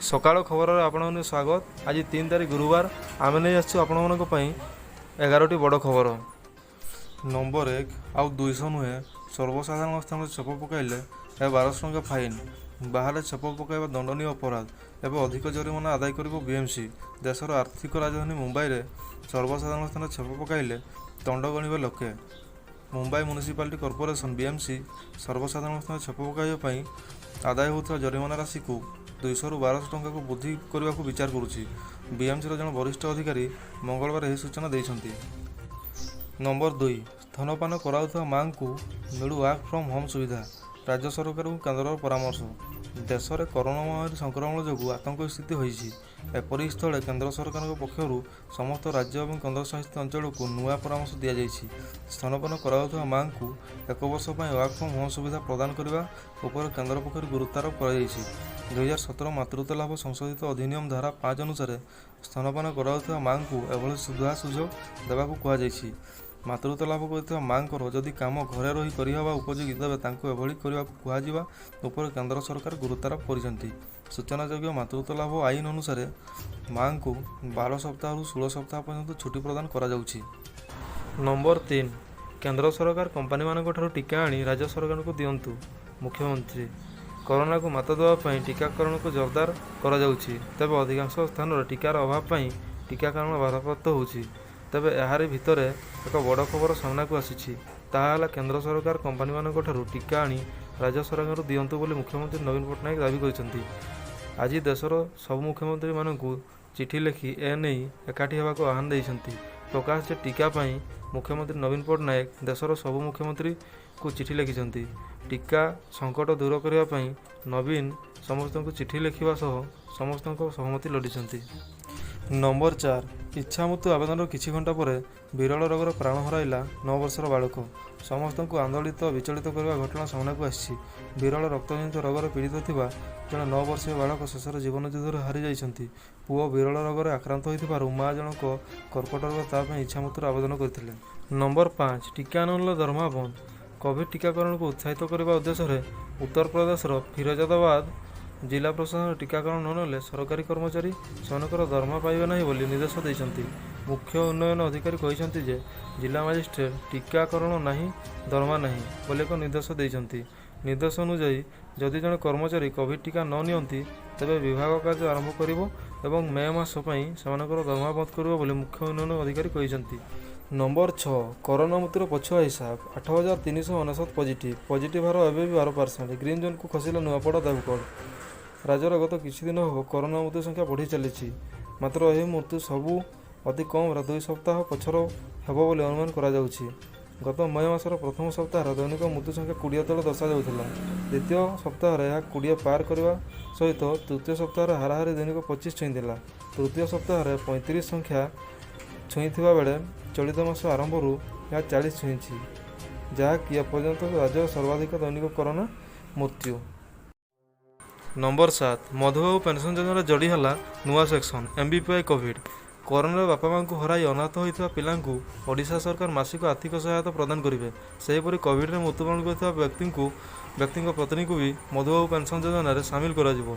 ସକାଳ ଖବରରେ ଆପଣମାନଙ୍କୁ ସ୍ୱାଗତ। ଆଜି 3 ତାରିଖ ଗୁରୁବାର। ଆମେ ନେଇ ଆସିଛୁ ଆପଣମାନଙ୍କ ପାଇଁ 11ଟି ବଡ଼ ଖବର। ନମ୍ବର 1, ଆଉ 200 ନୁହେଁ, ସର୍ବସାଧାରଣ ସ୍ଥାନରେ ଛେପ ପକାଇଲେ ଏବେ 1200 ଟଙ୍କା ଫାଇନ୍। ବାହାରେ ଛେପ ପକାଇବା ଦଣ୍ଡନୀୟ ଅପରାଧ। ଏବେ ଅଧିକ ଜରିମାନା ଆଦାୟ କରିବ ବିଏମ୍ସି। ଦେଶର ଆର୍ଥିକ ରାଜଧାନୀ ମୁମ୍ବାଇରେ ସର୍ବସାଧାରଣ ସ୍ଥାନରେ ଛେପ ପକାଇଲେ ତଣ୍ଡ ଗଣିବେ ଲୋକେ। ମୁମ୍ବାଇ ମ୍ୟୁନିସିପାଲିଟି କର୍ପୋରେସନ, ବିଏମ୍ସି, ସର୍ବସାଧାରଣ ସ୍ଥାନରେ ଛେପ ପକାଇବା ପାଇଁ ଆଦାୟ ହେଉଥିବା ଜରିମାନା ରାଶିକୁ 200ରୁ 1200 ଟଙ୍କାକୁ ବୃଦ୍ଧି କରିବାକୁ ବିଚାର କରୁଛି। ବିଏମ୍ସିର ଜଣେ ବରିଷ୍ଠ ଅଧିକାରୀ ମଙ୍ଗଳବାର ଏହି ସୂଚନା ଦେଇଛନ୍ତି। ନମ୍ବର 2, ସ୍ତନ୍ୟପାନ କରାଉଥିବା ମା'ଙ୍କୁ ମିଳୁ ୱାର୍କ ଫ୍ରମ୍ ହୋମ୍ ସୁବିଧା, ରାଜ୍ୟ ସରକାରଙ୍କୁ କେନ୍ଦ୍ରର ପରାମର୍ଶ। ଦେଶରେ କରୋନା ମହାମାରୀ ସଂକ୍ରମଣ ଯୋଗୁଁ ଆତଙ୍କ ସ୍ଥିତି ହୋଇଛି। ଏପରି ସ୍ଥଳେ କେନ୍ଦ୍ର ସରକାରଙ୍କ ପକ୍ଷରୁ ସମସ୍ତ ରାଜ୍ୟ ଏବଂ କେନ୍ଦ୍ରଶାସିତ ଅଞ୍ଚଳକୁ ନୂଆ ପରାମର୍ଶ ଦିଆଯାଇଛି। ସ୍ତନ୍ୟପାନ କରାଉଥିବା ମା'ଙ୍କୁ ଏକ ବର୍ଷ ପାଇଁ ୱାର୍କ ଫ୍ରମ୍ ହୋମ୍ ସୁବିଧା ପ୍ରଦାନ କରିବା ଉପରେ କେନ୍ଦ୍ର ପକ୍ଷରୁ ଗୁରୁତ୍ୱାରୋପ କରାଯାଇଛି। 2017 ମାତୃତ୍ୱ ଲାଭ ସଂଶୋଧିତ ଅଧିନିୟମ ଧାରା 5 ଅନୁସାରେ ସ୍ତନ୍ୟପାନ କରାଉଥିବା ମା'ଙ୍କୁ ଏଭଳି ସୁବିଧା ସୁଯୋଗ ଦେବାକୁ କୁହାଯାଇଛି। ମାତୃତ୍ୱ ଲାଭ କରିଥିବା ମା'ଙ୍କର ଯଦି କାମ ଘରେ ରହି କରିହେବା ଉପଯୋଗୀ, ତେବେ ତାଙ୍କୁ ଏଭଳି କରିବାକୁ କୁହାଯିବା ଉପରେ କେନ୍ଦ୍ର ସରକାର ଗୁରୁତ୍ୱାରୋପ କରିଛନ୍ତି। ସୂଚନାଯୋଗ୍ୟ, ମାତୃତ୍ୱ ଲାଭ ଆଇନ ଅନୁସାରେ ମା'ଙ୍କୁ 12 ସପ୍ତାହରୁ 16 ସପ୍ତାହ ପର୍ଯ୍ୟନ୍ତ ଛୁଟି ପ୍ରଦାନ କରାଯାଉଛି। ନମ୍ବର 3, କେନ୍ଦ୍ର ସରକାର କମ୍ପାନୀମାନଙ୍କଠାରୁ ଟିକା ଆଣି ରାଜ୍ୟ ସରକାରଙ୍କୁ ଦିଅନ୍ତୁ, ମୁଖ୍ୟମନ୍ତ୍ରୀ। କରୋନାକୁ ମାତ ଦେବା ପାଇଁ ଟିକାକରଣକୁ ଜୋରଦାର କରାଯାଉଛି। ତେବେ ଅଧିକାଂଶ ସ୍ଥାନରେ ଟିକାର ଅଭାବ ପାଇଁ ଟିକାକରଣ ବାଧାପ୍ରାପ୍ତ ହେଉଛି। ତେବେ ଏହାରି ଭିତରେ ଏକ ବଡ଼ ଖବର ସାମ୍ନାକୁ ଆସିଛି। ତାହା ହେଲା, କେନ୍ଦ୍ର ସରକାର କମ୍ପାନୀମାନଙ୍କଠାରୁ ଟିକା ଆଣି ରାଜ୍ୟ ସରକାରଙ୍କୁ ଦିଅନ୍ତୁ ବୋଲି ମୁଖ୍ୟମନ୍ତ୍ରୀ ନବୀନ ପଟ୍ଟନାୟକ ଦାବି କରିଛନ୍ତି। ଆଜି ଦେଶର ସବୁ ମୁଖ୍ୟମନ୍ତ୍ରୀମାନଙ୍କୁ ଚିଠି ଲେଖି ଏ ନେଇ ଏକାଠି ହେବାକୁ ଆହ୍ୱାନ ଦେଇଛନ୍ତି। ପ୍ରକାଶ ଯେ, ଟିକା ପାଇଁ ମୁଖ୍ୟମନ୍ତ୍ରୀ ନବୀନ ପଟ୍ଟନାୟକ ଦେଶର ସବୁ ମୁଖ୍ୟମନ୍ତ୍ରୀଙ୍କୁ ଚିଠି ଲେଖିଛନ୍ତି। ଟିକା ସଙ୍କଟ ଦୂର କରିବା ପାଇଁ ନବୀନ ସମସ୍ତଙ୍କୁ ଚିଠି ଲେଖିବା ସହ ସମସ୍ତଙ୍କ ସହମତି ଲୋଡ଼ିଛନ୍ତି। ନମ୍ବର 4, ଇଚ୍ଛାମୃତ୍ୟୁ ଆବେଦନର କିଛି ଘଣ୍ଟା ପରେ ବିରଳ ରୋଗରେ ପ୍ରାଣ ହରାଇଲା 9 ବର୍ଷର ବାଳକ। ସମସ୍ତଙ୍କୁ ଆନ୍ଦୋଳିତ, ବିଚଳିତ କରିବା ଘଟଣା ସାମ୍ନାକୁ ଆସିଛି। ବିରଳ ରକ୍ତଜନିତ ରୋଗରେ ପୀଡ଼ିତ ଥିବା ଜଣେ 9 ବର୍ଷୀୟ ବାଳକ ଶେଷରେ ଜୀବନ ଯୁଦ୍ଧରେ ହାରି ଯାଇଛନ୍ତି। ପୁଅ ବିରଳ ରୋଗରେ ଆକ୍ରାନ୍ତ ହୋଇଥିବାରୁ ମା ଜଣକ କର୍କଟ ରୋଗ ତା ପାଇଁ ଇଚ୍ଛାମୃତ୍ୟୁର ଆବେଦନ କରିଥିଲେ। ନମ୍ବର 5, ଟିକା ନ ନେଲେ ଦରମା ବନ୍ଦ। କୋଭିଡ ଟିକାକରଣକୁ ଉତ୍ସାହିତ କରିବା ଉଦ୍ଦେଶ୍ୟରେ ଉତ୍ତରପ୍ରଦେଶର ଫିରୋଜାବାଦ ଜିଲ୍ଲା ପ୍ରଶାସନ ଟିକାକରଣ ନ ନେଲେ ସରକାରୀ କର୍ମଚାରୀ ସେମାନଙ୍କର ଦରମା ପାଇବେ ନାହିଁ ବୋଲି ନିର୍ଦ୍ଦେଶ ଦେଇଛନ୍ତି। ମୁଖ୍ୟ ଉନ୍ନୟନ ଅଧିକାରୀ କହିଛନ୍ତି ଯେ, ଜିଲ୍ଲା ମାଜିଷ୍ଟ୍ରେଟ୍ ଟିକାକରଣ ନାହିଁ, ଦରମା ନାହିଁ ବୋଲି ଏକ ନିର୍ଦ୍ଦେଶ ଦେଇଛନ୍ତି। ନିର୍ଦ୍ଦେଶ ଅନୁଯାୟୀ, ଯଦି ଜଣେ କର୍ମଚାରୀ କୋଭିଡ ଟିକା ନ ନିଅନ୍ତି, ତେବେ ବିଭାଗ କାର୍ଯ୍ୟ ଆରମ୍ଭ କରିବ ଏବଂ ମେ ମାସ ପାଇଁ ସେମାନଙ୍କର ଦରମା ବନ୍ଦ କରିବ ବୋଲି ମୁଖ୍ୟ ଉନ୍ନୟନ ଅଧିକାରୀ କହିଛନ୍ତି। ନମ୍ବର 6, କରୋନା ମୃତ୍ୟୁର ପଛୁଆ ହିସାବ। 8399 ପଜିଟିଭ୍। ପଜିଟିଭ୍ ହାର ଏବେ ବି 12%। ଗ୍ରୀନ୍ ଜୋନ୍କୁ ଖସିଲା ନୂଆପଡ଼ା, ଦେବଗଡ଼। ରାଜ୍ୟରେ ଗତ କିଛି ଦିନ ହେବ କରୋନା ମୃତ୍ୟୁ ସଂଖ୍ୟା ବଢ଼ି ଚାଲିଛି। ମାତ୍ର ଏହି ମୃତ୍ୟୁ ସବୁ ଅତି କମରେ 2 ସପ୍ତାହ ପଛର ହେବ ବୋଲି ଅନୁମାନ କରାଯାଉଛି। ଗତ ମେ ମାସର ପ୍ରଥମ ସପ୍ତାହରେ ଦୈନିକ ମୃତ୍ୟୁ ସଂଖ୍ୟା 20 ତଳେ ଦର୍ଶାଯାଉଥିଲା। ଦ୍ୱିତୀୟ ସପ୍ତାହରେ ଏହା 20 ପାର କରିବା ସହିତ ତୃତୀୟ ସପ୍ତାହରେ ହାରାହାରି ଦୈନିକ 25 ଛୁଇଁଥିଲା। ତୃତୀୟ ସପ୍ତାହରେ 35 ସଂଖ୍ୟା ଛୁଇଁଥିବା ବେଳେ ଚଳିତ ମାସ ଆରମ୍ଭରୁ ଏହା 40 ଛୁଇଁଛି, ଯାହାକି ଏପର୍ଯ୍ୟନ୍ତ ରାଜ୍ୟର ସର୍ବାଧିକ ଦୈନିକ କରୋନା ମୃତ୍ୟୁ। ନମ୍ବର 7, ମଧୁବାବୁ ପେନ୍ସନ୍ ଯୋଜନାରେ ଯୋଡ଼ି ହେଲା ନୂଆ ସେକ୍ସନ, ଏମ୍ବିପିୱାଇ କୋଭିଡ୍। କରୋନାରେ ବାପା ମାଆଙ୍କୁ ହରାଇ ଅନାଥ ହୋଇଥିବା ପିଲାଙ୍କୁ ଓଡ଼ିଶା ସରକାର ମାସିକ ଆର୍ଥିକ ସହାୟତା ପ୍ରଦାନ କରିବେ। ସେହିପରି କୋଭିଡରେ ମୃତ୍ୟୁବରଣ କରିଥିବା ବ୍ୟକ୍ତିଙ୍କ ପତ୍ନୀଙ୍କୁ ବି ମଧୁବାବୁ ପେନ୍ସନ୍ ଯୋଜନାରେ ସାମିଲ କରାଯିବ।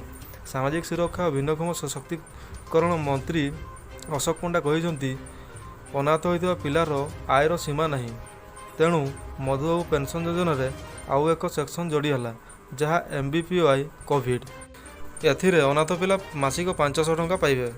ସାମାଜିକ ସୁରକ୍ଷା ଓ ଭିନ୍ନକ୍ଷମ ସଶକ୍ତିକରଣ ମନ୍ତ୍ରୀ ଅଶୋକ ପଣ୍ଡା କହିଛନ୍ତି, ଅନାଥ ହୋଇଥିବା ପିଲାର ଆୟର ସୀମା ନାହିଁ। ତେଣୁ ମଧୁବାବୁ ପେନ୍ସନ୍ ଯୋଜନାରେ ଆଉ ଏକ ସେକ୍ସନ ଯୋଡ଼ି ହେଲା, ଯାହା ଏମ୍ବିପିୱାଇ କୋଭିଡ୍। ଏଥିରେ ଅନାଥ ପିଲା ମାସିକ 500 ଟଙ୍କା ପାଇବେ।